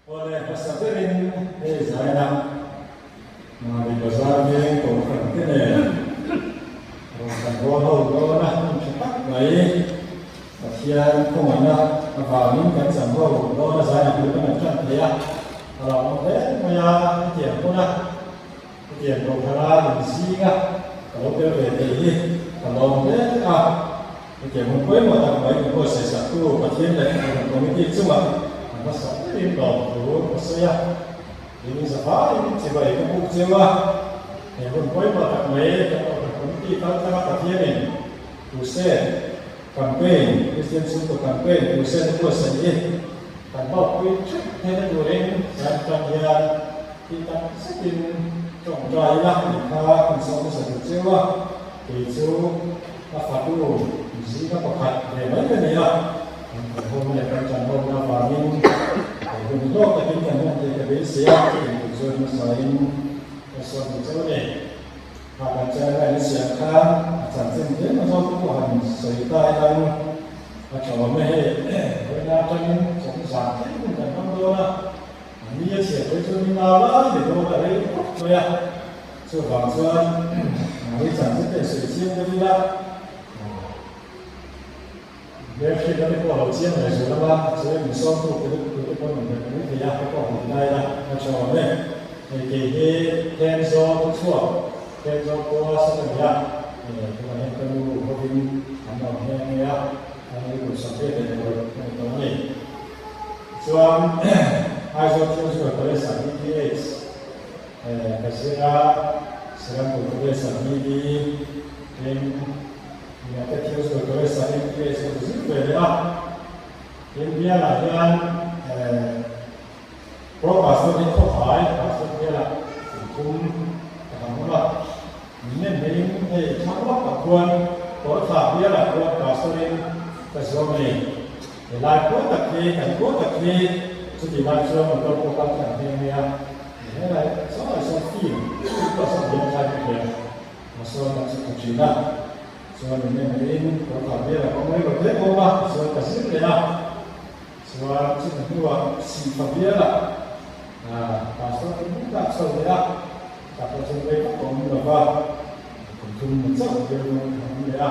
Awle, hmasa berin hei zaina Mali Bazar veng Kohhran te nen rawn kan haw ho dawn a, hmun tha tak mai Pathian khawngaihna avangin kan cham ho dawn a, zaina bul kan han tan thei a, a lo awm hle mai a, hetiang hmuna hetiang Kohhrana inzinga ka lo tel ve thei hi ka lawm hle a. Hetiang hun pawimawh tak mai min buatsaih saktu Pathian leh Kohhran Committee chungah a hmasa berin lawm thu a sawi a. Tin, zavaiin chibai ka buk cheu a, he hun pawimawh tak mai kan Kohhran Committee kal tlanga Pathianin Crusade Campaign, Kristian Chhungkaw Campaign Crusade a buatsaih hi kan hlawkpui theuh theihna turin zan atang hian tih tak zetin tawngtai ila tih kha kan sawm hmasa duh cheu a, kei chu A fatu zinga pakhat ve mai ka ni a, kan kalhawm leh kan chanhawmna avangin he hun hlawk takin kan hman theih ka beisei a, tih tur chuan hmasain ka sawn ta chauh a ni. Kha kan channel a insiam khan a chanchin tlem a zawk te pawh han sawi ta ila a tha awm e hei, vawiin atangin chawhnu zan thleng hun kan hmang dawn a, a ni a chhiat phei chuan ni nau lai ni dawn a rei khawp mai a. Chuvang chuan mahni chanchin te sawi chiang deuh ila, hmelhriatna te pawh a lo chiang leh zual ang a, chuan min sawmtu te te pawh an rawn mai thei a, te pawh hmu ta ila a tha awm e. Hei kei hi Thenzawl khawchhuak, Thenzawl khua sa ka ni a, tunah hian ka nu hovin an awm nghe nghe a, an ni kum 88 ka ni tawh a ni. Chuan Aizawl Theological College-ah BTH, Ka zir a, Serampur College ah BD tin United Theological College ah MPH ka ti zir ve leh a. Tin bialah hian Pro Pastor hi khawfai Pastor bialah kum thum ka han awm a. Min nem hmeiin hei thlang lawk ah khuan Kawrthah bialah khuan Pastor in ka zuam a ni. Helai khua tak hi, kan khua tak hi chutih lai chuan motor pawh kal thlang nghe nghe a. Helai sawnah sawn field field pawh sawn biak thlai ka hria. Mahse kan chhuk ta thin a. Chuan min en in kawrthah bial a kawng rei lo hle bawk a, tichuan ka zir leh a. Chuan chumi hnuah Sihfa bialah pastor te hming ka chho leh a, tah pawh chuan rei vak a awm lo va, kum thum na chauh bial dawn ka awm leh a.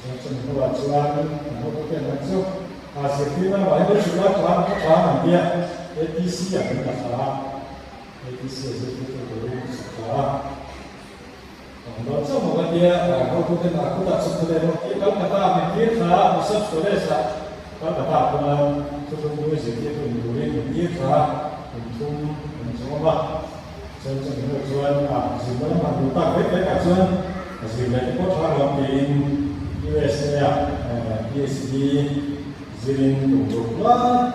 Chuan chumi hnuah chuan kan hotute an chu a zirtirna lamah hian lo chhuk a, tha ka tha an tia ATC ah kan la thla a, ATC a zirtirtu turin ka chhuk thla a. Ang dawn chauh maw ka tia kan hotuten a kutah chhuk thla leh maw tia Calcutta ah min tir thla a, Bishop's College ah Calcutta ah khuan thuthlungpui zirtirtu ni turin min tir thla a, kum thum kan zawm a. Chuan chumi hnu chuan a zirna lamah duh tak vek vekah chuan a zir leh te pawh tha lo tiin USA ah PhD zirin tum ruk lai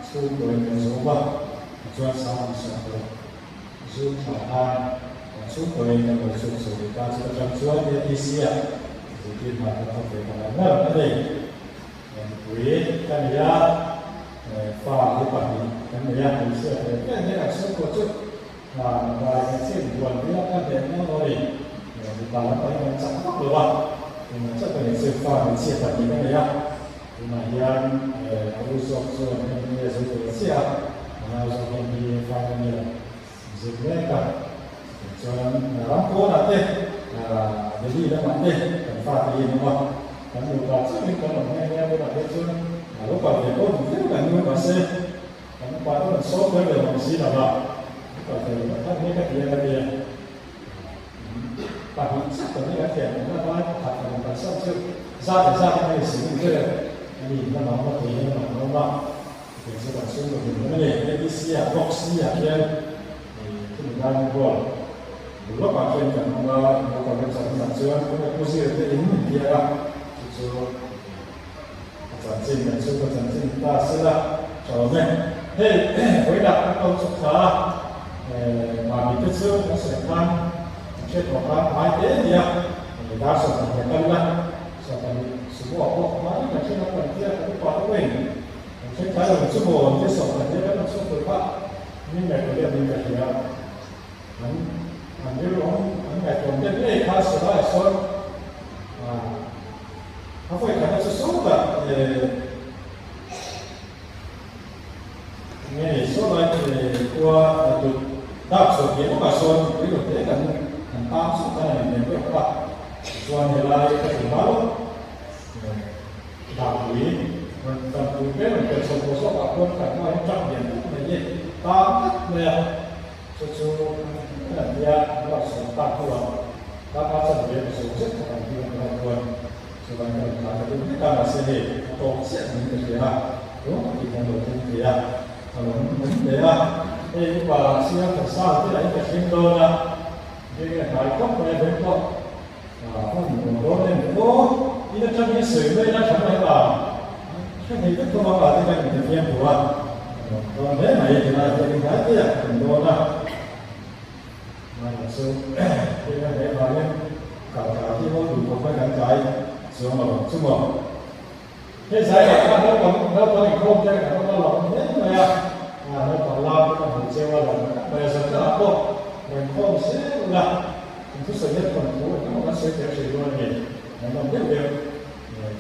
chhungkaw in kan zawm a, tichuan sang an sawn tawh zu tha khan kan chhungkaw in kan lo chhuk chho leh ta chu atang chuan ATC ah zirtir hna kan thawk ve ta ngar ngar a ni. Nupui ka nei a, fa hi pahnih kan nei a, hmeichhia ve ve hian an chhungkaw chu mipa leh hmeichhia inbual vel a kan hleh nual a ni. Mipa lam pahnih kan chak vak lo a, tunah chuan ka hmeichhia fa hmeichhia pahnih ka nei a, tunah hian a u zawk chuan MBA a zir ve chiah a, a nau zawk MBA final year a zir mek a, chuan ram pawnah te Delhi lamah te kan fate hi an awm a. Kan nupa chiahin kan awm nghe nghe a, tunah phei chuan a lo kal ve pawh duh viau kan nu mahse kan upa te rawn sawm tel ve mang si lova an kal ve lo tak nghe ka ti a ka ti a. Pahnih chiah kan nih kan thian awmna lai pakhat kan rawn kalsan chu zat leh zat in a insi hmun ber a ni lamah awm a kei hi lamah kan awm a, kei chu kan chhungkaw hlim lam a ni. ABC ah box C ah khian thil diamond ball Bul lawkah khian kan awm a, local remchang hunah chuan kawng pu zir te in min biak a, chu chu a chanchin kan chhungkaw chanchin ta sela tha awm e. Hei vawilah kan lo chhuk thla a, mami te chu kan sawi khan kan hriat tawh khan hmai te a ni a, dar 12 a kal la, 12 sumo ah pawh hmai kan hre lo kan tia kan upa te pawhin kan hre tlai lo chu maw an tia 12 kan rawn chhuk thei kha min ngaihtuah deuh niin ka hria. An an rilru an an ngaihtuah deuh ngei kha saw lai sawn a vawi khatna chu saw tak nge ni saw lai. sawn piah lawkah sawn tui lo te kan han tan chu khan a inlem deuh a, tichuan helai ka hmu hma lawk Dahpui rawn tanpui te rawn tel chho tawh zawkah khuan kan hmuh hian truck lian tak mai hi tan tlat mai a, chu chu an han tia an rawn sawn tak hnuah darkar chanve a zo zet kha kan hlim a tunah khuan chuvang ka rawn tlan ta deuh hlek a, mahse hei a tawp chiah niin ka hria a, tun takin kan lo thleng thei a, ka lawm awm hle a, hei upa siam tha sang te lah in ka thleng dawn a, beng a hnai khawp mai a beng pawh. Hmun nuam dawn em aw, in atang hi sawi mai la tha mai a, hre thei vek thawm a pa te kan inti fiam duh a, nuam dawn hle mai tilai hian in hnai te ah kan dawn a, mahni chu hei kan hre vangin kal tlai hi haw duh khawp mai kan tlai chuang lo ang chu maw. Hei zai lah khan naupang naupang inkhawm te kan awm a lawm hle mai a, naupang lam te kan hmu cheu a lawm khawp mai a, zan dangah pawh rawn khawm zel ula. Kan thusawi hian thawnthu engemaw kan sawi tel hrih dawn a ni. Ngaihnawm deuh deuh.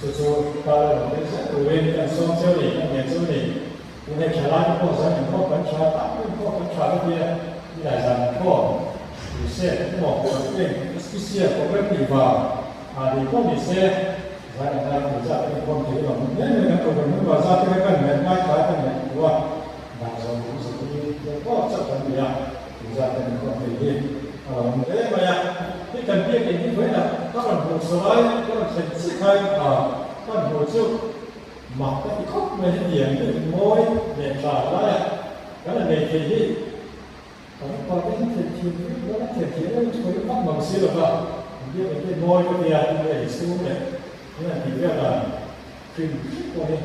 Chu chu kal a rawn tel zel turin kan sawm cheu ni, kan ngen cheu ni. Tun hei tha lai te pawh zan inkhawm kan tha, tak pawh inkhawm kan tha te tia nilai zan inkhawm crusade emaw campaign special program tih vang ah ni pawh ni se zan an ngai thei zat te inkhawm thei emaw hle mai kan program hun vang zat te kha kan ngaih ngaithla kan ngaihtuah a dan zawng awm zet hi deuh pawh chauh kan ni a. Tuzah kan inkhawm thei hi a lo awm hle mai a, hei kan biak in hi vawiinah ka rawn hmuh saw lai ka rawn thlen chiah khain a ka rawn hmuh chu mak ka ti khawp mai hetiang hi mawi leh tla laiah kan rawn nei thei hi kan upa te hian thlen thiam viau lo a thlen thiam em chu ka ring vak mang si lo va, kan biak in hi mawi ka tia tin leh inchhung leh thil an tih vel dan hrim hrim pawh hi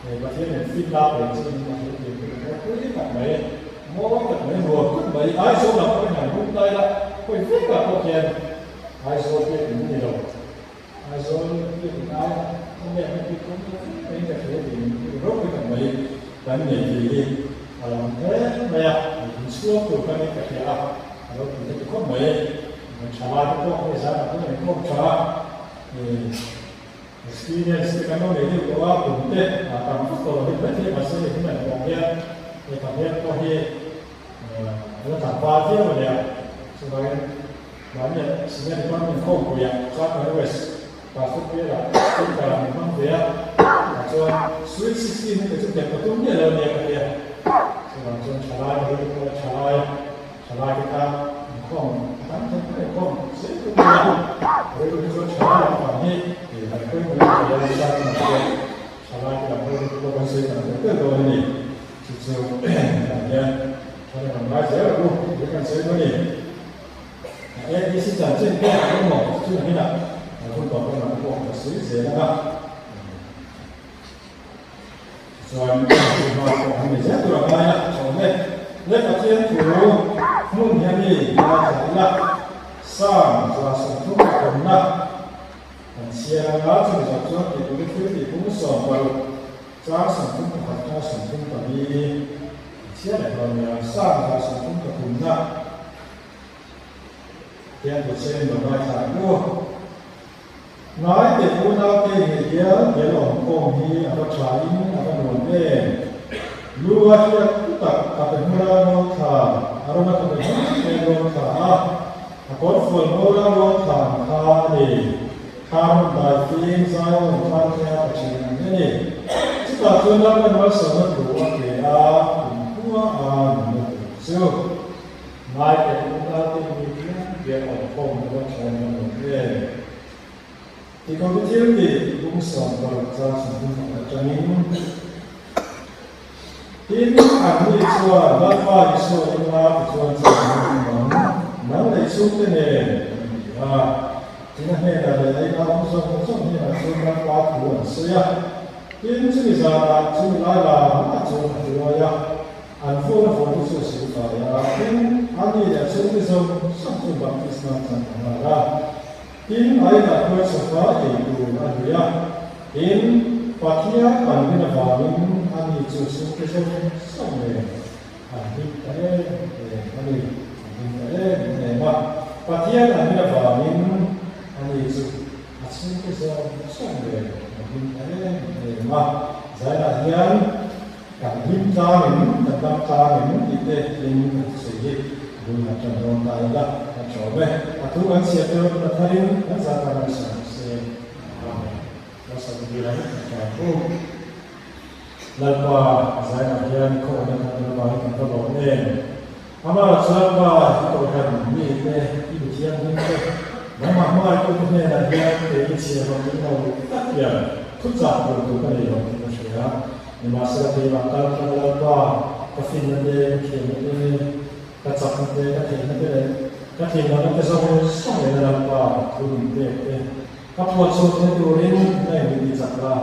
Pathian in finna pe chu in a hrilh tih hi ka ropui tak mai, mawi tak mai, nuam tak mai, Aizawl ah pawh hian hung ta ila hawi vek ah pawh khian Aizawl biak in a ni lo, Aizawl biak in aia a nep na bik awm lo vek mai in ka hria tih in ropui tak mai kan nei thei hi a lo awm hle mai a, in chhuak tur khan in ka hria a, a ropui ka ti khawp mai, thalai te pawh hei zan ah pawh inkhawm tha a. Experience te kan lo nei deuh tawh a, kum te a tam vak tawh lo hi maithei mahse hei hun an pawh hian hei pahnian pawh hi a la tlangval viau a nia. Chuvangin mahni Senior Department khawmpuiah Chapman West Pastor Piala speaker ah min hmang ve a, tah chuan Sweet 16 hi kei chu tel ka tum miah lo ania ka tia. Chuvang chuan thalai te hi pawh thalai Thalai te kha inkhawm a tam thei ber inkhawm zel tur a nia. Rilru hi chuan thalai lam pang hi kan pawimawh em thei a, nasa chu mahse thalai te lam rilru te pawh kan sawi tam tel tel dawn a ni. Chu chu kan hian thalai lam ngai zel rawh u tih kan sawi dawn a ni. ADC chanchin te a awm maw chu ang inah kan hun tawp lamah te pawh ka sawi zel ang a. Chuan hma pawh an nei zel tur a ngai a, a awm e. Le Pathian thu hmun hian mi ngaithla ila, Psalm 130 pathumna kan chhiar anga chumi zawh chuan tih tur hi thil tih pung 16 chang 31 atanga 34 kan chhiar leh dawn nia. Psalm 133na Pathian thu chhiarin lo ngaithla ang u. Ngai teh unaute nge hian he lawmkhawm hi a va tha in a va nuam em? Lu a hriat thutak ka pe hmula ruang thla, a rawn a ka pe hmul nge ruang thla a, a kawrfual hmawra ruang thla ang kha a ni. Kha hmun dai fim Zion tlang tia ka thin ang hi a ni. Chutah chuan Lalpan malsawmna thu a pe a, kumkhua a nunna tur chu. Ngai teh unaute mi hian biak awmkhawm ka va thawn na nuam em? Ti ko te thil tih 16 chang 31 atangin Tin, anni chuan Lalpa Isua inla tichuan chu an hmu ang, nang leh chhungte nen an ti a. Tin, a hnenah leh a inah awm zawng zawng hnenah chuan Lalpa thu an sawi a. Tin, chumi zanah chumi lai la la chuan a hruai a. An phone a phone te chu a sil fai a, tin, a ni leh a chhungte zawng zawng chu baptisma chan a nghal a. Tin, a inah khuai chawpa ei tur a hlui a, tin, Pathian an rin avangin a ni chu chhungte zawng zawng nen an hlim ta em em a ni, an hlim ta em em a. Pathian an rin avangin a ni chu a chhungte zawng zawng nen an hlim ta em em a. Zainah hian Kan hlim tlangin, kan dam tlangin tih te in kan sawi hi. Bul han ṭan dawn ta ila a ṭhawm e. A thu kan chhiat erawh tuna tharin kan zah ta mai sawi ang se. Amen. Malsawmna dil ang kan ṭan u. Lalpa zainah hian khawhna kan tel avangin kan va lawm em? Amah chuan Pa i kohhran mite, i mithianghlim te, nangmah hmangaitute hnenah hian kei i chhiahhlawh min lo tak hian thuchah tur tur ka nei lo tih ka hria. Nimahsela keimah kal tlang Lalpa, ka finna te, ka thiamna te, ka chakna te, ka theihna te leh ka tlinlohna te zawng zawng lehna Lalpa thu min pek te ka phuah chhuak thei turin na in min ti chak la.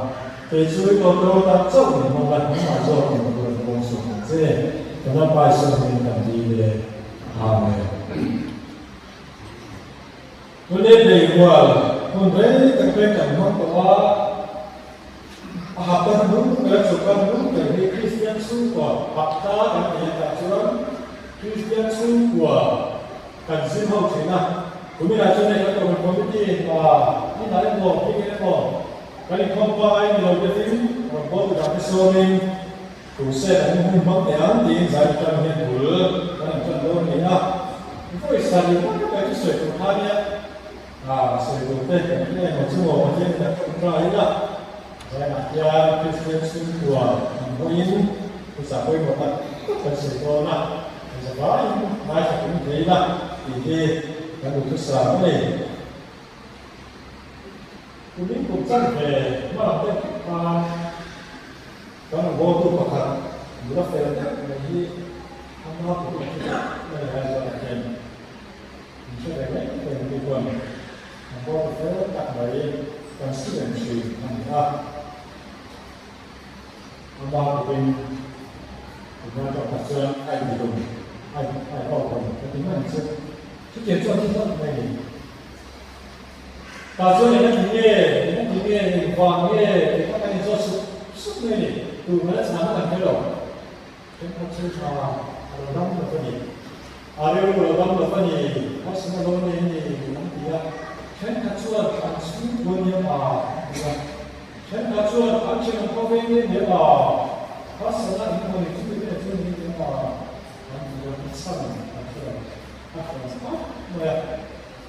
Kei chu i tawtawt ah chauh min hmang la, nangmah zawk in thu rawn pawng chhuak ang che. Ka Lalpa Isua hmingin kan dil e. Amen. Tune Beirual, Hun rei tak reng kan hmang tawh a, a hapta hnung ber chu kan hnung ber hi Kristian chhungkua hapta kan ti a tah chuan Kristian chhungkua kan zir ho thin a, kuminah chuan hei kan Kohhran Committee inah emaw bikin emaw kan inkhawm pangai ni lo deuhin rawn bawl tu dang te sawmin Thu se kan hun hmang teh ang tiin zai atang hian bul kan han tan dawn a ni a. Vawi sarih mai mai chu sawi tur kha nia, ah sawi tur te kan hre emaw chu maw Pathian in a tawngtai ila. Zainah hian Kristian chhungkua an vawiin thuchah pawimawh tak tak kan sawi dawn a, kan zavaiin ngaithla tum thei ila tih hi kan duhthusam a ni. Kumin kum chan ve hmalam deuh khan Kan votu pakhat nula fel deuh mai hi a hma pawh a thi tak mai a Aizawl-ah hian min hre ve mai thei ang tih chuan kan votu fel tak mai kan student thin a ni a. A hma pawhin tunlai tawkah chuan a intihlum, a inauhawm ka ti mai ang che. Chutiang chuan thi hlauh mai a ni. Tah chuan eng a ti nge, eng a ti nge, eng vang nge tih kha kan inzawt sup sup mai a ni. Tur hmel chhana kan hre lo. Thenkhat thil tha a lo dam lo va ni, a rilru lo dam lo va ni, harsatna lo nei a ni an ti a. Thenkhat chuan an chhungkua nia a an ti a. Thenkhat chuan an thian khawveng nia nia a, harsatna eng emaw ni chu nia chu ni nia a an ti a. A chhan kan hre lo. A hrawn khawp mai a.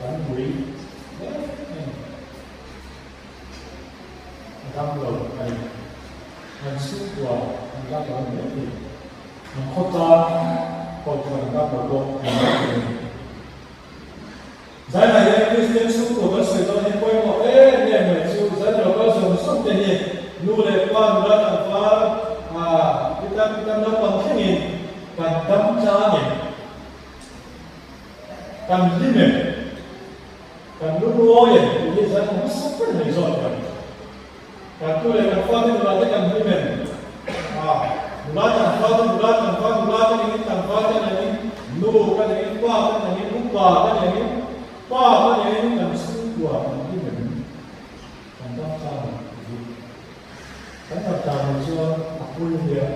Kan mui hle a ni. A dam lo a ni. An chhungkua an dam lo a ni mai thei. An khawtlang kohhran an dam lo pawh a ni mai thei a ni. Zainah hian Kristian chhungkua kan sawi dawn hi pawimawh em em mai chu Zaina lo kal zawng zawng te hi nu leh pa, nula tlangval, pitar pitar naupang thlengin kan dam tlang em? Kan hlim em? Kan lungawi em? Tih hi zan hmasa ber mai zawk kan. Kan tu leh kan fate nula te kan hlim em? A, nula tlangval te nula tlangval nula te ningin tlangval te ningin nu ka ningin pa ka ningin upa ka ningin pa ka ningin kan chhungkua kan hlim em? Kan dam tlang em? Tih hi kan dam tlang lo chuan a pui nia.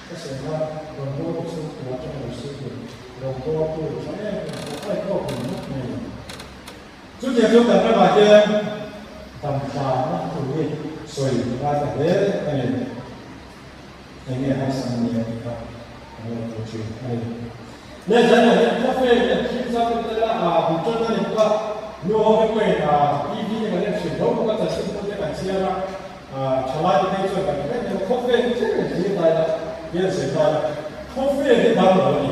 Ka sawi kha rawngbawltu chhungkua atanga lo sawi tur rawngbawltu tha em em pawh a inawk reng ngawt mai a ni. Chutiang chu kan ramah hian damtlanna thu hi sawi ngai ta hle a ni. Eng nge harsatna ni ang tih kha kan lo tur thin a ni. Leh zanah hian khawvel hian thil zau deuh tel a, bul tan a ni bawk a, nu ho te pawhin TV te kan en thin tho bawk a, chanchinbu te kan chhiar a, Thalai te phei chuan kan hre deuh khawvel hi tlem in thlir lai la, hian zir lai la, khawvel hi dam lo a ni,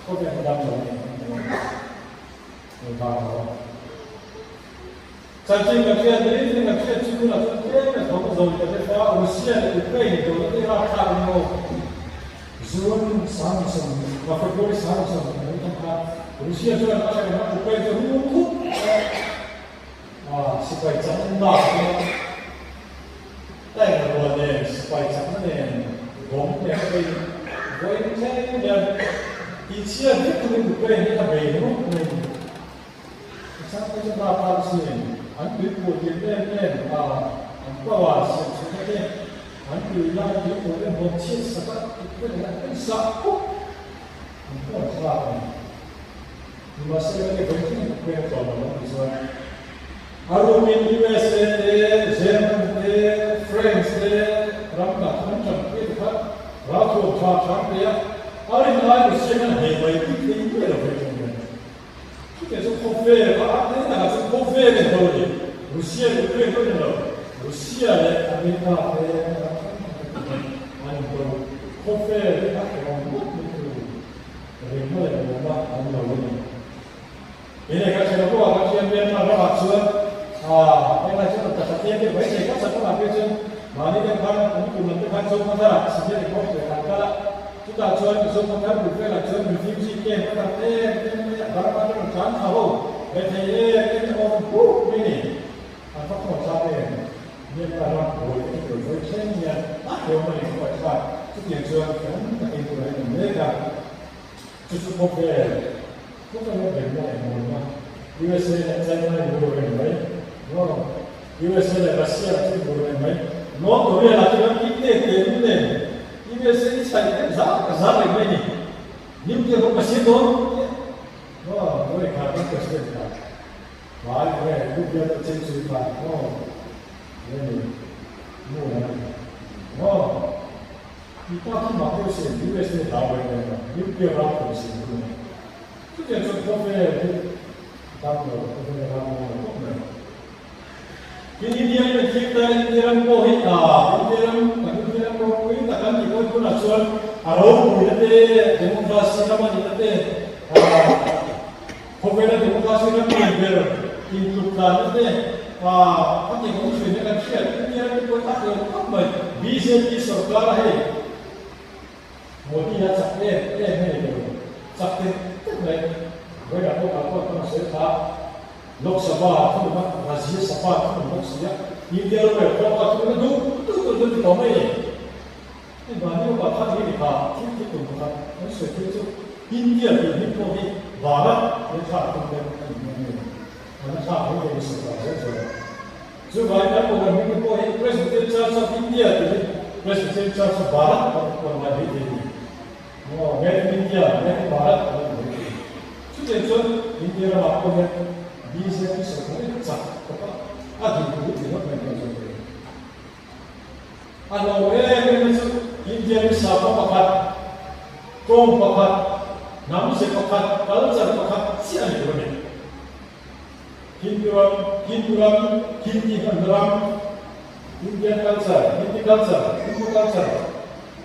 khawvel hi dam lo a ni an ti a ni vang lo. Chanchin kan hriat ni tin kan hriat chu tunah chuan tlem a thawm a zawi ta deuh a, Russia leh Ukraine dawhna te rapthlak in aw. June 30, February 30 mai thang khan Russia chuan a hre Ukraine chu rul khup a. Sipai chakna lak te, taima rual nen, sipai chakna nen, bawm nen a bei vawiin thleng hian tihchhiat vek turin Ukraine hi a bei ringawt mai a ni. A chang te chu lak lak chin an tuipui tir em em a, an power siam chhunna te, an tui lak tuipui te bawm chhiat sak a, Ukraine hian an en sak khawp an huat thlak a ni. Nimahsela nge vawi thleng Ukraine a tlawm lo an ti chuan a rumin USA te, German te, France te ram dang an tanpui te kha ralthuam tha tha an pe a. A rin lai Russia hian hei mai bik thei miah lo phei thung mai. Chutiang chu khawvel kha a tleng takah chuan khawvel in do a ni. Russia leh Ukraine pawh a ni lo. Russia leh America te ram hrang hrang te pawh hian an indo. Khawvel hi a hrehawm ngawt mai chu rengna leh nuamna a awm lo a ni. Enge ka hre lo a, ka thiam Myanmar ramah chuan englai chuan rawn tla tlem deuh mai thei ka chak ramah phei chuan mahni deuh khan an kum lam te khan Zokhawthar ah Senior Report leh kan kal a, chutah chuan Zokhawthar bul velah chuan refugee camp a tam em em mai a, Burma te rawn tlan thla ho rethei em em te awm huk mai a ni. An va khawn thlak em? Myanmar ram buai te chu vawi thleng hian a hlawm a ni khaw thlak chutiang chuan kan takin tunah hian awm mek a. Chu chu khawvel, khawvel a remna leh mawlna, USA leh China in bur reng mai, no, USA leh Russia chu in bur reng mai, North Korea lah chu ram ki tek te nu nen USA i chhaih deuh zar zar reng mai ni, nuclear bomb ka siam dawn tih no, Norway kha ram president kha hmai nge nuclear te chei chui kha no, nge ni, nu la ni, no. Tih pa khi mah deuh sin, USA hlau reng reng a, nuclear ram thawm sin chu ni. Chutiang chuan khawvel hi dam lo, khawvel ram lo lo khawp mai. Tin India in an thik ta, India ram pawh hi a, India ram, kan India ram ropui tak an tih pawn tunah chuan a ropuina te, democracy ram a nihna te, Khawvela democracy ram lian ber intluk tlanna te a ti awm thin a kan hriat India ram te pawhin a hlawm khawp mai. Bjp sorkar a hei Modi a chak em em hei lo chak tek tek mai. Vawiinah pawh kal pawh kan sawi kha Lok Sabha thunun a Rajya Sabha thunun bawk si a India ram rel khawm kha thunun a duh duh tur chu ti tawh mai a ni. Hei mahni upa khan hi mipa thil thil tum pakhat kan sawi thil chu India tih hming pawh hi Bharat he thlak tum deuh a ni nghe nghe. An la thlak mai thei ni sawrkar zel chuan. Chuvangin kan kohhran hming te pawh hi Presbyterian Church of India tih hi Presbyterian Church of Bharat kan ti pawh ngai mai thei a ni. Maw Made in India, Made in Bharat kan ti mai thei. Chutiang chuan India ramah pawh hian BJP sawrkar hi chak khawp a, a din tur hi ti ngawt mai hian chuan ka ring. A hlawm em em a chu India ram sapha pakhat, tawng pakhat, hnam ze pakhat, culture pakhat chiah a ni tur a ni. Hindu ram, Hindu ram, Hindi hmanna ram, Indian culture, Hindi culture, Hindu culture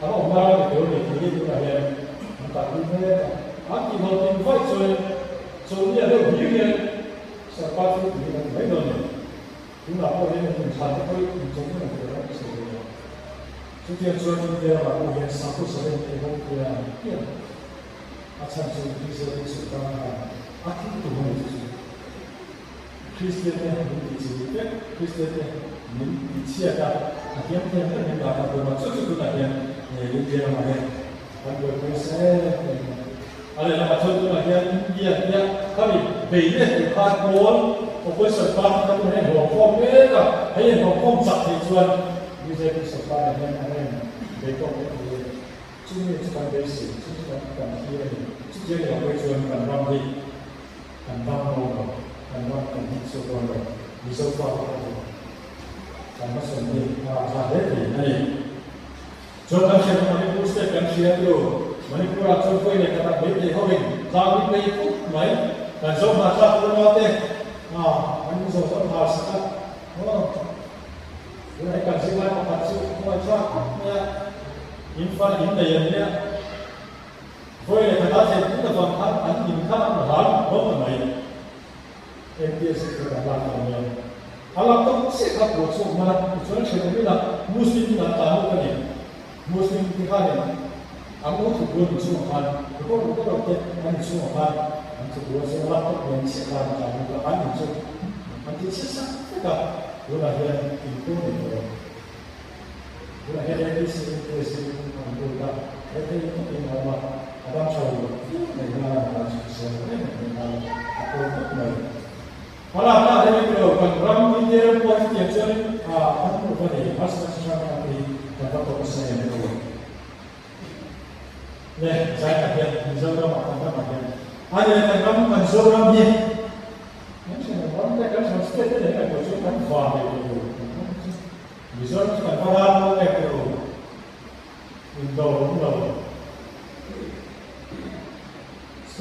an awmna ram a ni tur a ni tih hi tunah hian an kalpui mek a. An tihhlawhtlin vaih chuan chawlhni a deuh hlir hian sarkar thil tih hi kan ti mai dawn a ni. Tunah pawh hian in inthlan te pawh hi inchawm reng tur a sawi thei lo. Chutiang chuan India ramah pawh hian sakhaw zalen te ho tia an pian a chhan chu BJP sorkar khan a thil tum a ni chu chu Kristian te min tih chi vek, Kristian te min tih chhiat a, a thiam thiam ber min dah kha tum a, chu chu tunah hian India ramah hian kan buaipui nasa em em a. A lehlamah chuan tunah hian India tia khami bei let tur khan pawl opposition party kha tunah hian hlawm khawm mek a, hei hian hlawm khawm chak theih chuan bjp sorkar ah hian a rem bei tawk leh thei a ni. Chumi chu kan beisei, chumi chu kan kan thlir a ni. Chutiang ni lo pawh chuan kan ram hi kan dam dawn lo, kan ram kan hman chhuak dawn lo, Mizo pa te pawh hi kan hmasawn hi a tha hle thei a ni. Chuan kan hriat ang Manipur state kan hria tilo, Manipur ah chuan vawi leh khat ah meitei ho in tlang hi pei khawp mai, kan zo hna thlak tur anga te ah an in zo zo hna sak a, aw tunah hi kan zirlai pakhat chu khawngaih thlak khawp mai a, in fa in nei an nia, vawi leh khat ah thlen tut avang khan an in kha an hal hlawm ta mai. MPSC kha kan lak ta mai a. A lak tawk chiah kha puah chhuak hman a, tichuan thenawm ila Muslim in an tlan lut a ni. Muslim te khanin an lo thut rual inchhungah khan record ru deuh te an inchhungah khan an thut rual chuan a lak tawk nen chiah khan an tlan lut a, an in chu an ti chhe sak vek a, tunah hian in pawh nei tawh lo. Tunah hian MPC, MPSC an lut a, rethei takin a awm a, a dam tha lo viau mai nghal a, an chhukchhiar lo em em nghal a, a pawi khawp mai. A lak ta hle mai tilo, kan ram India ram pawh chutiang chuan an hmuh va nei, harsatna chi hrang hrang te hi kan va tawk nasa em em lo. Le, zaiah hian Mizoramah kan ramah hian a ni le kan ram kan Zoram hi kan hre ram te kan hre state te leh ngaihtuah chu kan va nei tawh lo kan ram chu. Mizoram chu kan va ral lo em tilo, indo awm lo.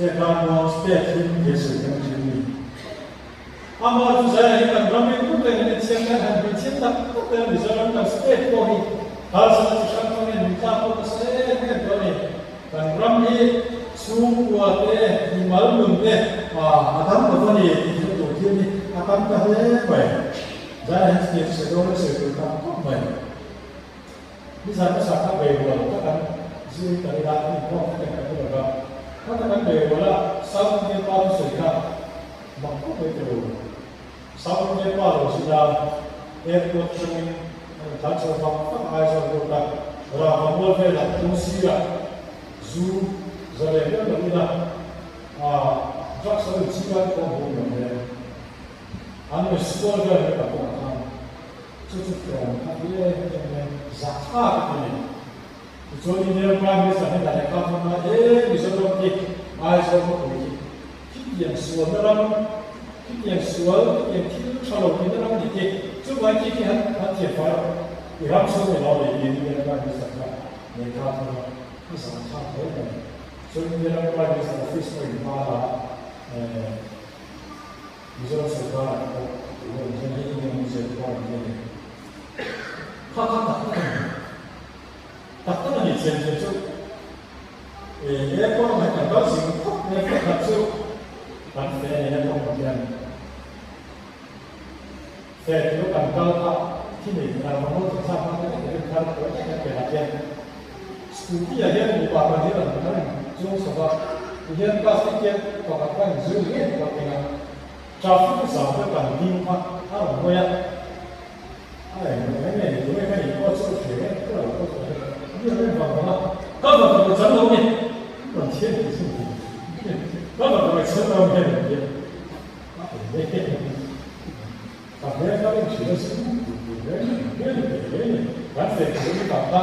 State ralmuang, state hlim tia sawi kan thin a ni. Amah chu zai hi kan ram in put reng a ni chiang hian han hmeichhe tak tak te Mizoram kan state pawh hi harsatna chi hrang hrang in min tlak pawh nasa em em tawh a ni. Kan ram hi chhungkua te, mimal nun te a dam lo a ni tih hre tur thil hi a tam ta hle mai. Zai hian state chu sawi dawn a sawi tur tam khawp mai. Nizan hmasa kha beirual kha kan zir ta ila inkhawm kha kan kan lo va, kha ta kan beirual a South Indian pa thusawi kha mak khawp mai tilo. South Indian pa lo zin a, airport atangin a rawn tlan chho vak vak a Aizawl road a, Rangva mual velah kawng sirah zu zalen reuh lo ila drugs a rawn ching a kawng hmu lo hle. An rawn school vel mai tak pawh khan Chu chu tlawm kha ti em em e, zahthlak a ti ni. Tichuan Indian Prime Minister hnenah lehkha thawm a, E Mizoram khi Aizawl khawpui khi khitiang sualna ram, khitiang sual, khitiang thil tha lo tihna ram a ni khi, chuvangin khi khi han han thiam fai rawh, i ram chhung ni lo ni tiin Indian Prime Minister kha lehkha thawm a, a zahthlak hle mai. Chuan Indian Prime Minister office pawhin hma la eh, Mizoram sorkarah pawh tih ho hian hei enge awmzia te pawh a rawn ti a ni. Kha kha tak tak a ni. Tak tak a ni chian chian chu e airport ah hian kan kal zing khawp mai a pakhat chu kan fe a ni airport ah hian fe chu kan kal kha thi nei kan mamawh thil thlak hma te vek rin thar pawh vek kan pelh ah hian scooty ah hian mipa pahnih rawn kan chuang chho va tihian plastic hian pakhat khan zu ngei pawh keng a. Traffic zau te kan ding kha a rawn hawi a, a eng eng eng nge ni tunge ka nih pawh chu ka hria e, ka lo pawh chu ka hre lo, a ni reng vang vang a, ka va ka chan lo nge, rawn thian tih chu ni, ka va ka chan lo nge rawn ti a, a eng nge ni, ka hmel kha en thin a chu tih reng reng ni teh reng ni, kan feh tur ni tak kha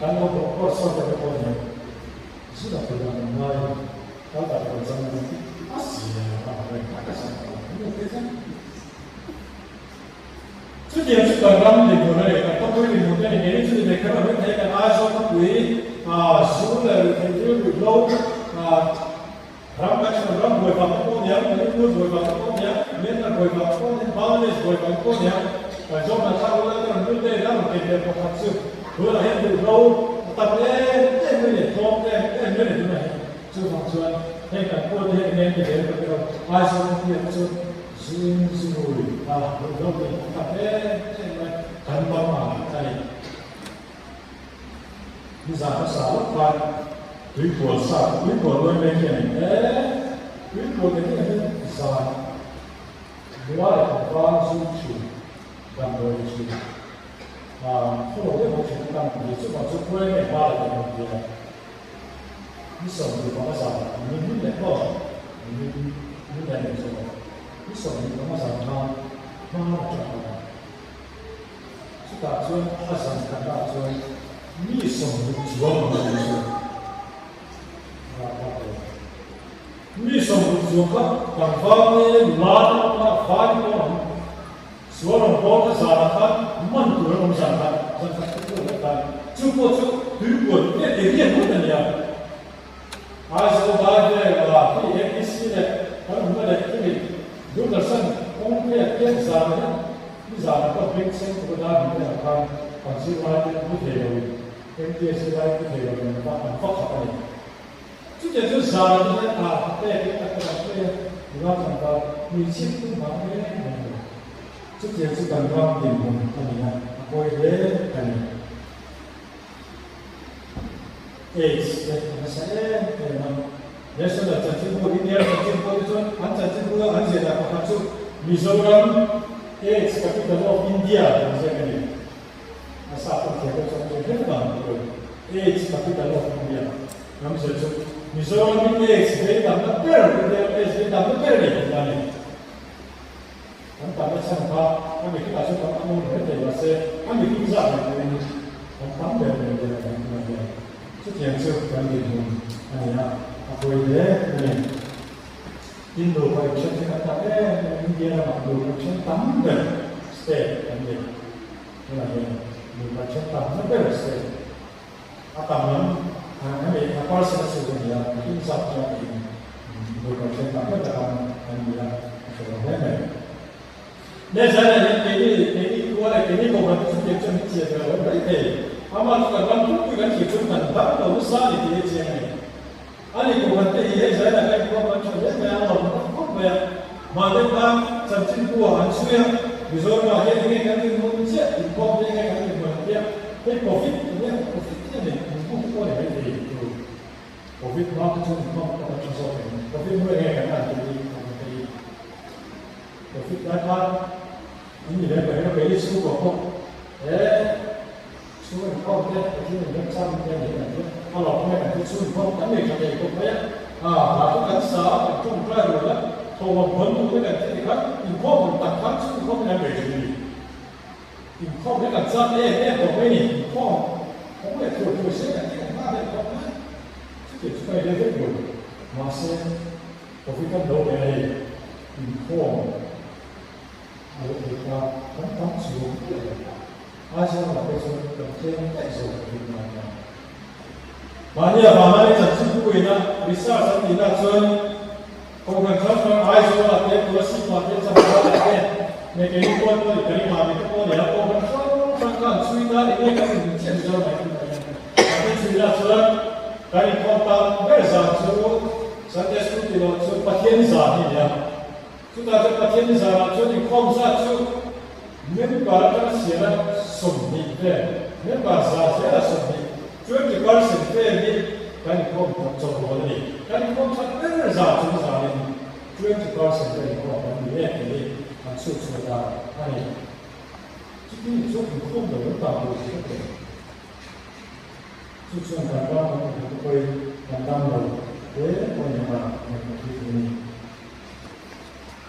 kan lo bawk pawh sawn te pawh ni, zu la tur ang ngai. Kal tak rawn chang a ni. A zia a reng tak a zan tawh ang e tih Chutiang chu kan ram dinhmun a ni, kan khawpui dinhmun te a ni. Keini chu ni ve kher lo mai thei, kan Aizawl khawpui zu leh ruihtheih thil ruihhlo ram kan chhan ram buai vang te pawh a niang, Manipur buai vang te pawh a niang, Myanmar buai vang te pawh a niang, Bangladesh buai vang te pawh a niang. Kan zawm hna thlak ula ka rawn lut e, la rawn kei ve pakhat chu tunah hian ruihhlo a tam em em mai leh tlawm em em mai ni tunah hian. Chuvang chuan heng kan pawl te hian enge an ti ve ka ti lo, Aizawl khawpuiah te chu zu in zu rui a ruihhlo tih a tam em em mai, kan bang ang a ni. Nizan hmasa lawk khan tuipual sa tuipual lawi mek hi a ni e, tuipual te hi hian zan nula leh tlangval zu thin, damdawi thin, khaw lo deuh ho thin a tam ti, chuvang chu khuai nge hma la tih an ti a. Ni 25 zan ni min leh maw ni min min leh leh zawk ni 25 zan khan hma a tha a, chutah chuan a zan khatah chuan mi 60 chuang an awm chu a tha hle. Mi 60 chuang kha tlangval te nula te awm a, vai te pawh an awm. Sual rawn bawl kha zanah khan man tur an awm zan khat, zan khat te pawh leh khan chu pawh chu tuipuan nge ti riat ngawt a nia. Aizawl dai vel ah khi APC leh kan awmna leh khimi Doordarshan kawng phei ah khian zanah hian ni zanah pawh beng chheng tur a dai hmun te ah khan kan zirlai te pu thei lo in MTA zirlai pu thei lo in an va an va khat a ni. Chutiang chu zanah te hian a pek in a kan phei a, nula tlangval hmeichhia chu tumah reng reng lo. Chutiang chu kan ram dinhmun a ni a, a pawi hle a ni. AIDS te a nasa em em a, National Chanchinbu, India Chanchinbu te chuan an chanchinbu a an ziah dah pakhat chu Mizoram AIDS Capital of India tih an ziak a ni. A sa pawh thiam deuh chuan a ṭhen hle vang tih lo. AIDS Capital of India ram zir chu Mizoram hi AIDS vei tamna ber, India ram AIDS vei tamna ber a ni tih a ni. Kan tamna chhan kha a mihringah chuan tam a awm hle thei mahse a mihring zat leh pawhin kan tam ber mai India ram hi tunah hian chutiang chu kan dinhmun a ni a, a pawi hle a ni. Tin nupa inṭhen hi kan tam em em India ramah nupa inṭhen tam ber state kan ni. Tunah hian nupa then tam na ber se a tam lam hemi a percent a chhuk a ni a, a him zat chuan tiin. tak tak tak ang kan ni a, a hre lo hle mai. Le zan ah hian keini keini khua leh keini kohhran te chutiang chuan min chiah ve lo mai thei. Amah chu kan ram pumpuii kan thlir chuan kan dam lo nasa a ni tih hi a chiang a ni. A ni kohhran te hi hei zan ah kan inkhawm kan tha hle mai a, a lawm tak khawp mai a. Mahni khan chanchinbu ah an chhui a, Mizoram ah hian enge kan rinhmun chiah inkhawm te enge kan rinhmun an tia, hei Covid ania, Covid hi a nei inkhawm te pawh a ni mai thei tur. Covid hma kha chuan inkhawm pawh kan tha zawk em? Covid hnu enge kan lan tih hi a awm thei. Covid lai khan in ni lem ka kei chhungkua pawh he chhung inkhawm te Pathian in remchang te a nei kan tia a lawm mai kan tia chhung inkhawm kan nei tha thei khawp mai a, ah hla chu kan sa a kan tawngtai rual a thawhlawm hawn tur te kan ti tikhan inkhawm ang tak khan chhung inkhawm hi kan nei thin a ni. Inkhawm hi kan chak em em tawh mai a ni, inkhawm kawng leh thuai thuai se kan ti kan nghah leh khawp mai chutiang chu ka inrem vek lo mahse Covid kan lo leh a hei inkhawm a lo thei ta kan tam chuang miah lo Aizawl ah pawh chuan kan tlem daih zawk Covid nan hian. Mahni avanga i chanchin puina research an tihna chuan Kohhran hrang hrang Aizawl ah te, Kolasib ah te, Champhai ah te, leh keini pawh pawh i Karim ah mi te pawh nia Kohhran hrang hrang kha an chhui ta enge kan inhmu chiah Mizoram ah hian kan inchhui na chuan kan inkhawm tak ber zan chu Sunday School tih loh chu Pathian zan hi a ni a. Chutah chuan Pathian zanah chuan inkhawm zat chu member atanga siala 20 vel, member za zela 20, 20%, vel hi kan inkhawm that chawlh a ni. Kan inkhawm that ber zan chu zanin 20% vel inkhawm kan ni e tih hi an chhut chhuah dan a ni. Chuti chu inkhawm lo an tam tur zia teh. Chu chuan kan ram kan inhmu te pawhin kan dam lo hle pawh ni ang a, ngaihtuah thil thei a ni.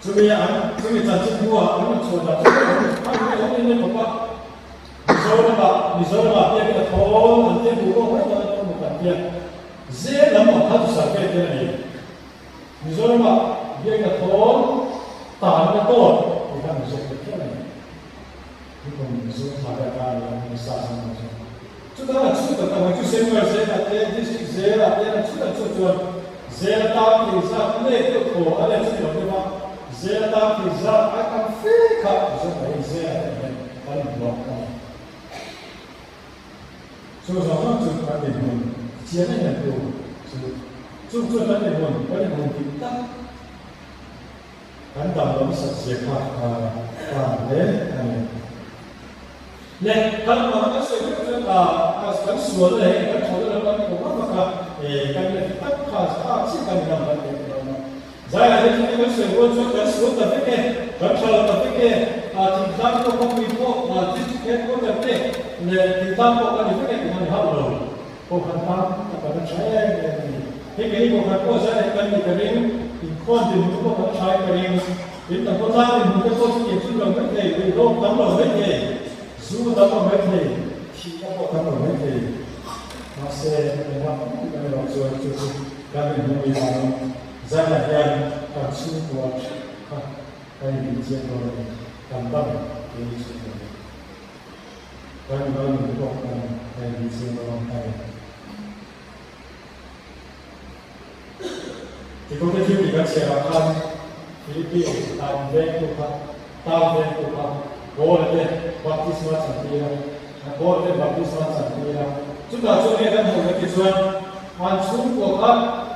Chumi an chumi chanchin hnuah an rawn chhuah dan chu a an awm em em khawp a. Mizoramah Mizoramah biakin a thawl an tia duh pawh mai dawn a tawng kan tia. Zel lam ang kha chu survey te a ni. Mizoramah biakin a thawl tan na tawt tih kha Mizo te khian a ni. Nikum Mizo thla vel kha a ni a, nisa zan ang chu. Chutah an chhut tak tak mai chu Central zelah te, District zelah te an chhut an chhut chuan zel atan thei zat leh deuh thaw a let chu ni lo deuh a, zel atan thei zat ai tam fe kha zawk mai zelah te hian kan inhmuh a ni. Chu zawng zawng chu kan dinhmun chian em em tu chu chung chuan kan dinhmun kan inhmun dik tak Kan dam lo nasat zia kha a tan hle a ni. Le, kan hmang kan sawi deuh chuan a kan sual leh hei kan thaw deuh lam kan ko vak vak a, e kan la ti tak kha kha chiah kan inam kan teh ta dawn a. Zaiah hian chutia kan sawi rual chuan kan sual ta vek e, kan tha lo ta vek e, a thingtlang pawh khawpui pawh a district headquarter te leh thingtlang pawh kan ni vek e tih kha ni hauh lo. Kohhran tan a kan a tha em em a ni. Hei keini kohhran pawh zan hi kan ni ka ring, inkhawm dinhmun te pawh kan tha in ka ring. Tin kan khawtlang dinhmun te pawh chutiang chu lo mai thei, ruihhlo tam lo mai thei, zu tam lo mai thei, thihna pawh tam lo mai thei. Mahse, engmah pum kan erawh chuan chu chu kan inhmu mi vangin zanah hian kan chhungkua theuh kha kan inbihchian dawn a ni, kan dam keini chhungkua hi. Kan ral nun pawh kan en chiang dawn a ni. Tikote thil tih kan chhiarah khan Philippi tan vengtu kha, tan vengtu kha Paula te baptisma chan tir a, Paula te baptisma chan tir a. Chutah chuan nge kan hmuh leh tichuan an chhungkua kha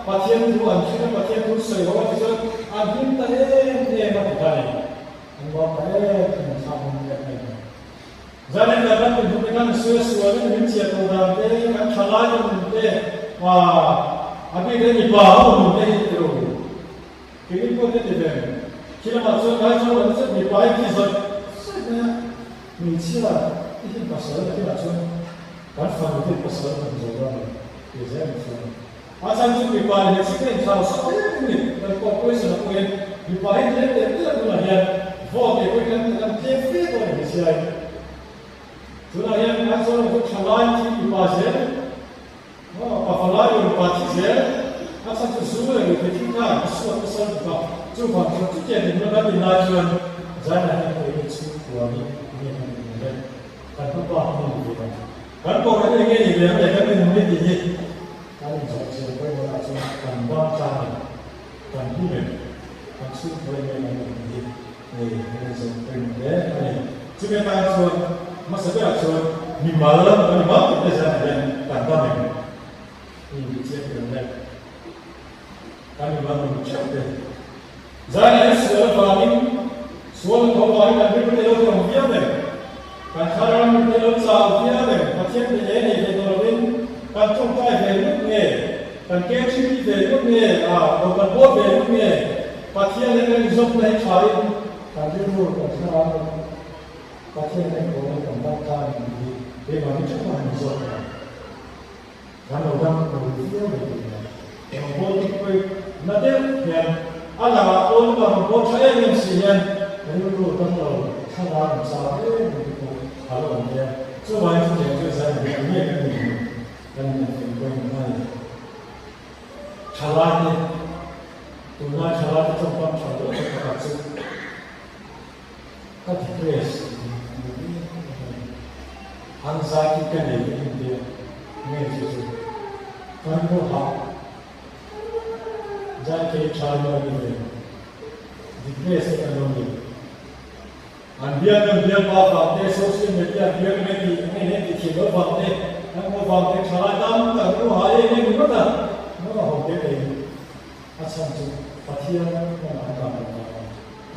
Pathian thu an hria a, Pathian thu sawi ho a tichuan an hlim ta em em a ti kha a ni. An lawm ta em em a, thlak hmang em em a. Zanin kan ram inhmu te khan sual sual in min chhiat loh dan te, kan tha lai te nun te, ah a bik in mipa ho nun te hi ti lo. Keini pawh te ti ve. Khi lamah chuan ngai chuan lo zet mipa hi ti zawih zawih mai a, hmeichhia i hi pasal na kinah chuan kan fanu te pasal kan zo dawn lo ti zel ang chuan. A chhan chu mipa leh hmeichhia te inthlau sak em em ni, kan corporation ah pawhin mipa hi tlem leh tlem tunah hian vote leh pawhin kan kan tlem fe dawn a hmeichhia hi. Tunah hian Aizawl ah chuan thalai thi mipa zel, pafa lai leh mipa thi zel, a chhan chu zu leh ruihtheih thil khan a suat nasa lutuk a, chuvang chuan chutiang dinhmun kan din lai chuan Zaina hian keini chhungkua hi nge kan din ang le, kan hmapa hi nge ni ve ang, kan kohhran hi enge ni ve ang le kan dinhmun hi tih hi. Kan inzawh chian pawimawhna chuan kan dam tlang em? Kan hlim em? Kan chhungkaw em em an awm hi hei kan inzawm pawimawh hle a ni. Chumi atan chuan hmasa berah chuan mimal kan mimal tih te zan hian kan dam em? I inti chiang tel le. Kan mimal nun theuh te. Zan hian sual avangin sual a tho vangin kan rilru te lo tawng viau em? Kan thlarau nun te lo chau viau em? Pathian te e nei ve tawh lovin kan tawngtai ve lut nge? Kan KTP ve lut nge? A, ko kan bawl ve lut nge? Pathian leh kan inzawmna hi tha in kan rilru kan thlarau nun Pathian leh kawngin kan dam ta a ni tih hi keimahni theuh a han inzawm ta. Kan lo dam lo viau ve tih nen eng bawl tik pawi na deuh hian a lakah pawn ka rawn bawl tha em em si hian rilru dam lo thlarau in chau em em te pawh a lo awm hle a. Chuvangin chutiang chu zan hi eng nge kan nih kan inenfel pawimawh a ni. Thalaite, tunlai thalaite tawngkam tha loh tak pakhat chu ka depress tih hi a ni em em a ni. Anxiety ka nei ka intia nge chu chu kan ru hah zai thei tha lo a ni ve depress te kan lo ni. An biak an bialpa vang te, social media an biak enge tih enge enge tih thiam loh vang te, an hmuh vang te thalai tam tak ru hah em em ringawt a, hnawh a ho te ei a chhan chu Pathian lamah an dan loh vang a ni,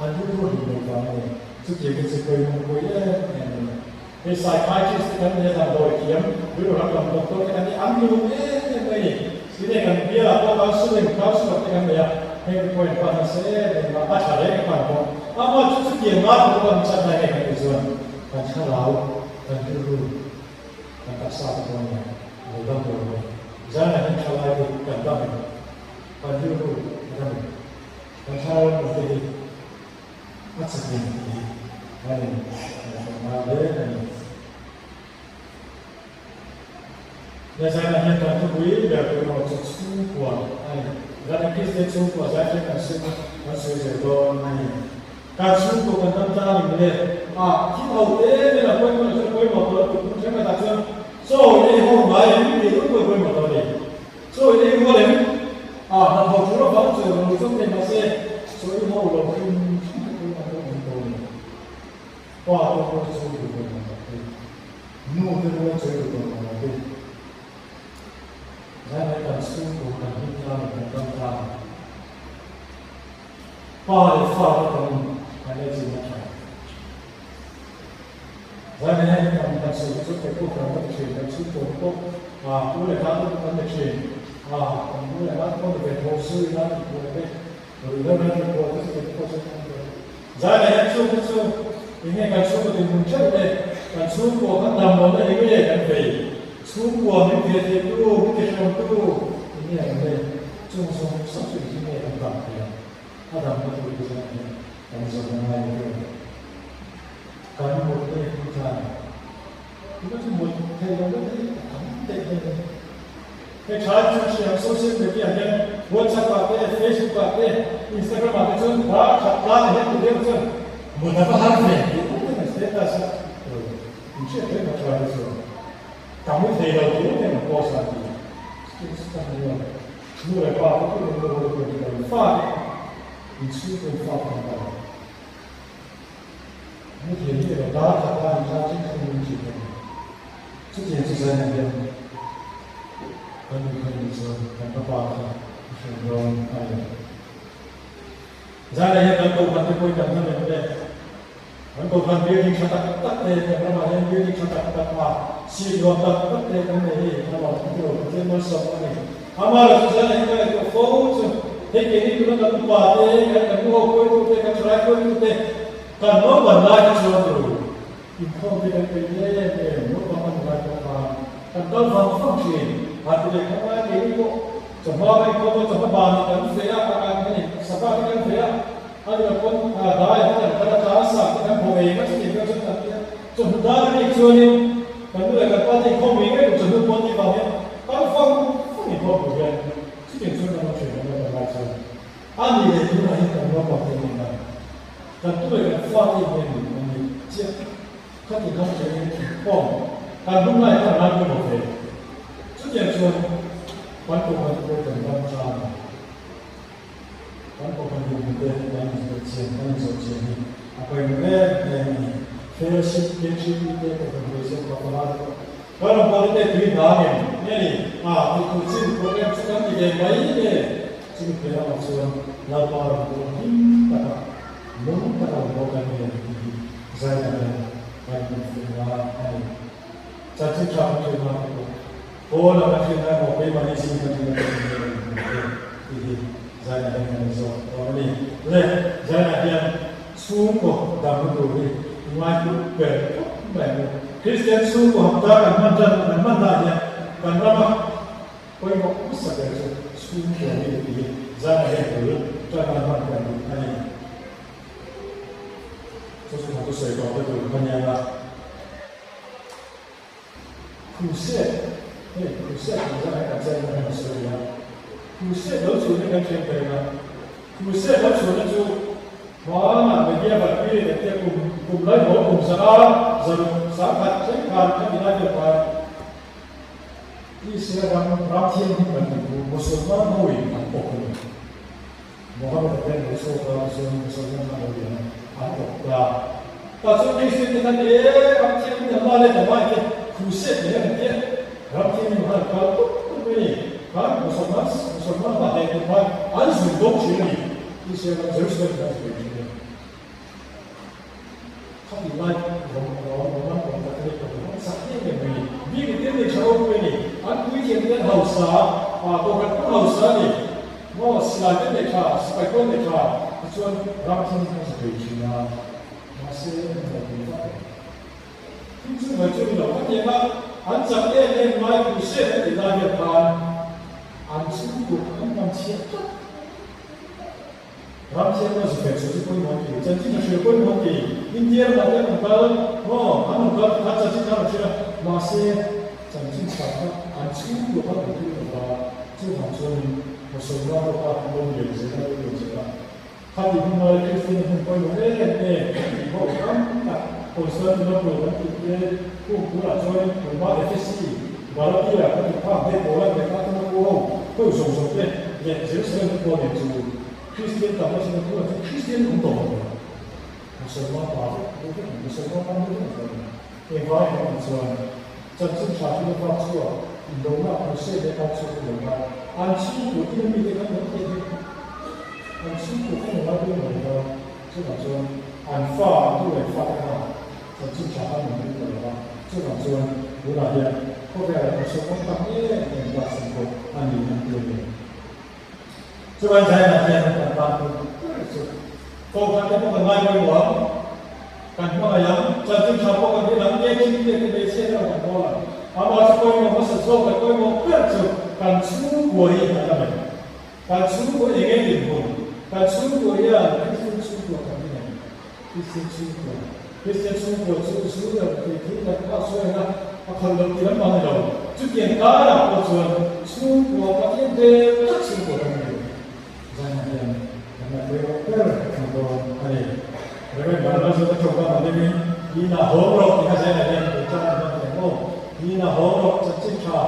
an rilru hlim loh vang a ni, chutiang hi chu pawimawh pui em em a ni. Hei psychiatrist te kan nia damdawi thiam, rilru lam lam doctor te kan nia, an lung em em mai a ni. Tine kan bialah pawh counselling, counsellor te kan nei a, heng te pawhin pan nasa em em a, a tha reng a pan bawk. Amah chu chutiang ngai pawh kan chat lai nge kan tih chuan kan thlarau, kan rilru, kan taksa te pawh nia lo dam lo mai. Zanah hian thalai te kan dam em? Kan rilru a dam em? Kan thlarau lam te hi a chak em tih hi kan in ngaihtuah ngai hle a ni. Lezana hian kan thupui ber tur erawh chu chhungkua a ni. Zan Kristian chhungkua zaithiam kan sim kan sawi zel dawn a ni. Kan chhungkua kan dam tlang in le a thil ho te nen a pawimawh chuan pawimawh tawh a tih thenkhatah chuan chaw in ei ho ngai em tih ringawt pawh pawimawh tawh a ni. Chaw in ei rual em? A hnathawh tur avang chaw rawn chawp thei mahse chaw ei ho lo hrim hrim te pawimawh tawh a ni tawh a ni. Pa te pawh chaw duh tawh lo tak te. Nu te rual chawi duh tawh lo te, zai kan chhungkaw kan hlim tlang leh kan dam tlang a, pa leh fa te kan in kan ei chin a tha. Zai mai hian kan kan sawi chu kei pawh kan la ti thin, kan chhungkaw te pawh ah pu leh pa te pawh kan ni thin, ah kan pu leh pa te pawh ni ve tho su ila tih pawh te, ruih deuh na tih pawh te chu kei pawh chu kan ni. Zai leh hian chhungte chu enge kan chhungkaw dinhmun theuh te, kan chhungkua khan dam lohna enge kan vei, chhungkua min ve theitu, min tihrawmtu enge an vei, chung zawng zawng chu engtin nge kan dam theih ang? A damna tur hi zan hian kan zawm a ngai lo. Kan mut te hi tlan tuna chu mut theih lohna te hi a tam daih daih a ni. Hei tha chu thiam social media hian WhatsApp ah te, Facebook ah te, Instagram ah te chuan hla khat tlang ah hian ti deuh chuan mut a va har ve tih uk in a status a in hriat reng a tha te chuan ka mu thei lo tih uk in a post a ti status ka hmu a nu leh pa te chu nu ho te chu lo fa te in chhungkaw in fa te an kal mu thei hi lo dar khat tlang in tlang thleng thleng in thin a ni. Chutiang chu zaina hian kan nu kha nih chuan kan ka pa kha a hriat dawn a ni. Zaina hian kan kohhran te pawhin kan hnam em le? Kan kohhran building tha tak tak te, kan ramah hian building tha tak tak a seat nuam tak tak te kan nei hi a lawm a tilo Pathian malsawm a ni. Amah chu zaina hi ka ngaihtuah fo chu hei keini tuna kan upa te, kan kan nu ho hruaitute, kan thalai hruaitute kan naupan lai hi chuan ru Inkhawm te kan peih em em, naupang an ngai pawh khan kan kal vang vang thin. A ti leh kha ngai keini pawh chawhma kan inkhawm a, chawhma ban in kan ve a, a kan hei sapa te kan ve a, a ni lo pawn dai te kan kal a, tlang sa te kan haw eng a chutiang deuh chuan kan ti a. Chawhnu dan a nih chuanin kan nu leh kan pa te inkhawm ngei ngei tur chawhnu pawn tih vang hian kal vang vang inkhawm tur hian chutiang chuan kan awm thin kan naupang lai chuan. A nih leh tunah hian kan naupang te nen a Kan tu leh kan fate in nge nih an nih chiah khati khan chengin inkhawm kan hun lai khan lai pawimawh ve. Chutiang chuan kan kohhran te pawh kan ram tan a. Kan kohhran dinhmun te kan inzawh chian kan inzawh chian hi a pawimawh em em a ni. Fellowship, KGP te kohhran hruai zawk pa panga te pawh kan rawn pawh te tui hna ngem nge ni? A tih tur chin program chu kan ti ve mai nge? Chumi piah lamah chuan Lalpa rawn pawh hlim taka lung taka rawn pawh kan ni a ni tih hi Zaina hian kan infuih ngai a ni. Chanchin tha kan hrilh ngai te pawh Paul a kan hrilh ngai maw keimahni zing kan hrilh ngai te pawh ni e tih hi Zaina hian kan inzawt dawn a ni. Le Zaina hian chhungkaw damna tur hi ngaihlu ber khawp mai ang u. Kristian chhungkaw hapta kan hman tan kan hman hna hian kan rama pawimawh hmasa ber chu chhungkaw hi tih hi Zaina hian bul tan nan hman kan duh a ni. Chu chu kan thusawi tawh te tur ka nia nga. Crusade, hei crusade tih zan hi kan chen na hian a sawi a, crusade lo chhun hi kan thiam thei a, crusade lo chhunna chu hmanah medieval period ah te kum kum lai haw kum zanga zaruk sangkhat thleng khan khati lai deuh khan Israel ram ram thianghlim kan tih chu Musulman hoin an awk a ni. Mohammed a pen lo chhuak a, tichuan Musalman an lo lian a, an awp ta. Tah chuan Kristian te khan e ram thianghlim an la let a mai te, crusade nei an tia, ram thianghlim khan an kal tup tup mai a ni. Khan Musalman Musalman hma hleh tur khan an zun dawng thin a ni. Israel ram Jerusalem khan an zui thin a ni. Khatih lai rawng rawng Roman rawng Catholic ho hi an chak em em mai a ni. Bik in thil nei tha ropui a ni. An puithiam te an hausa a, kohhran pawh an hausa a ni. Maw silai te an nei tha, sipai pawh an nei tha. Tichuan ram thil an za thei thin a, mahse an hlawhtling vak lo. Thil chu mai chu ni lo. Khatiang a an chak em em lai crusade an tih lai vel khan an chhungkut an hman chhiat tlat. Ram thiam lo zufek chu chu pawimawh ti, chanchin a hria pawimawh ti, India ramah te an rawn kal maw, an rawn kal kha chanchin kha an rawn hria, mahse chanchin chhah kha an chhungkua kha an tum lo va, chuvang chuanin Mosolman ho kha an lo lian zel a, an lo lian zel a, khati hun lai Kristian hun pawimawh em em tih ho tam tak Constantinople kan tih te, khung tunah chuanin tunhma Efesi, Galatia kan tih phak te, Poland leh kha tuna pu ho ho zawng zawng te leh Jerusalem te pawh nen chu Kristian tam nasa na tunah chuan Kristian awm tawh lo a, Musalman pa vek deuh vek an Musalman ram deuh vek an ni. Engvai kan tih chuan chanchin tha hi na vak chhuak indona crusade leh kal chhuak hi lo va, an chhungkua ina mite khan lo thei vek an chhungkua khan lo lai dawn lo va, chuvang chuan an fa an tu leh fate khan chanchin tha khan an ring ta lo va, chuvang chuan tunah hian khawvelah Musalman tam em em ta chhan pawh a ni an ti a ni. Chuan Zaina hian kan tan pawh ber chu Kohhran te pawh kan ngai pawimawh ang, kan hmangaih ang, chanchin tha pawh kan hrilh ang, nge thil te te hmeichhia te erawh kan hawl ang. Amah chu pawimawh hmasa zawk leh pawimawh ber chu kan chhungkua hi a la mai. Kan chhungkua eng nge dinhmun? Kan chhungkua hian Kristian chhungkua kan ni em? Kristian chhungkua. Kristian chhungkua chu zu leh tui thil kan phah sawi ang a, a phal loh tih lam ang ni lo. Chutiang karah pawh chuan chhungkua Pathian vel tak chhungkua kan ni lo. Zaina hian kan la pawimawh ber ang dawn a ni. Reverend Vanlalzawta tawngkam ang deuhin, Ina hawng rawh tih kha Zaina hian bul tan an hman thei ang aw. Ina hawng rawh chanchin tha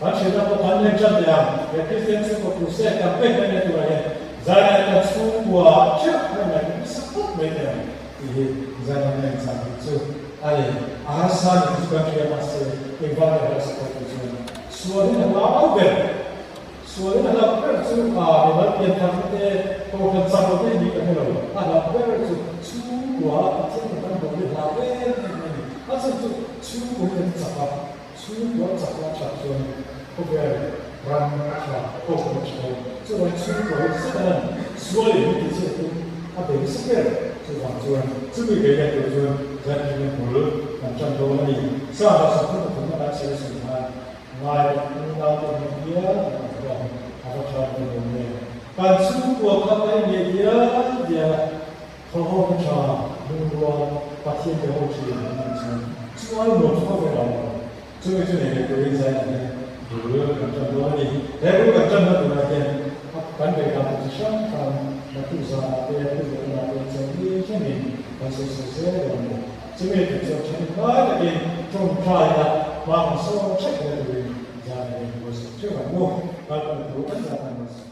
kan hrilhna pawh kan en tan teh ang. He Kristian chhungkua crusade campaign kan neih turah hian Zaina hian kan chhungkua theuh kan ngaihtuah hmasa phawt mai teh ang tih hi Zaina hian a inchah duh chu a ni. A harsa ni chu kan hria mahse engvang nge harsa pawh tih chuan sualin a hlau ber. Sualin a hlauh ber chu a mimal pian tharna te, kohhran chak lo te ni ka hre lo. A hlauh ber chu chhungkua Pathian kan kan bawk hi hlau em em a ni. A chhan chu chhungkua hi kan chak a, chhungkua chak a that chuan khawvel ram a tha, kohhran a tha lo. Chuvang chhungkua hi Satanan sualin min tichhiat tum a bei nasa ber. Chuvang chuan chumi bei let tur chuan Zankima bul kan tan dawn a ni. Sa hlauhsak thil pathumna kan chhiar a sawi khan Ngai unau te hmuh hian an awm hlawm a va tha ve lo nge. Kan chhungkua kha ka inneih dial dial a, thawhawm tha lungrual Pathian te ho thin an nih chuan chuai nuam chu ka ve lo ang. Chumi chu nei leh turin Zaina hian bul kan tan dawn a ni. He bul kan tanna turah hian kan beihdan tur chi hrang hrang naktuk zanah te, thuziahnaah te chawlhni thlengin kan sawi sawi zel dawn a ni. Chumi tur chuan thenin ngai takin tawngtai ila hma kan sawn theuh hle turin zan leh buaisawm theuh ang u. Lalpan thu kan zah kan rawn sawi.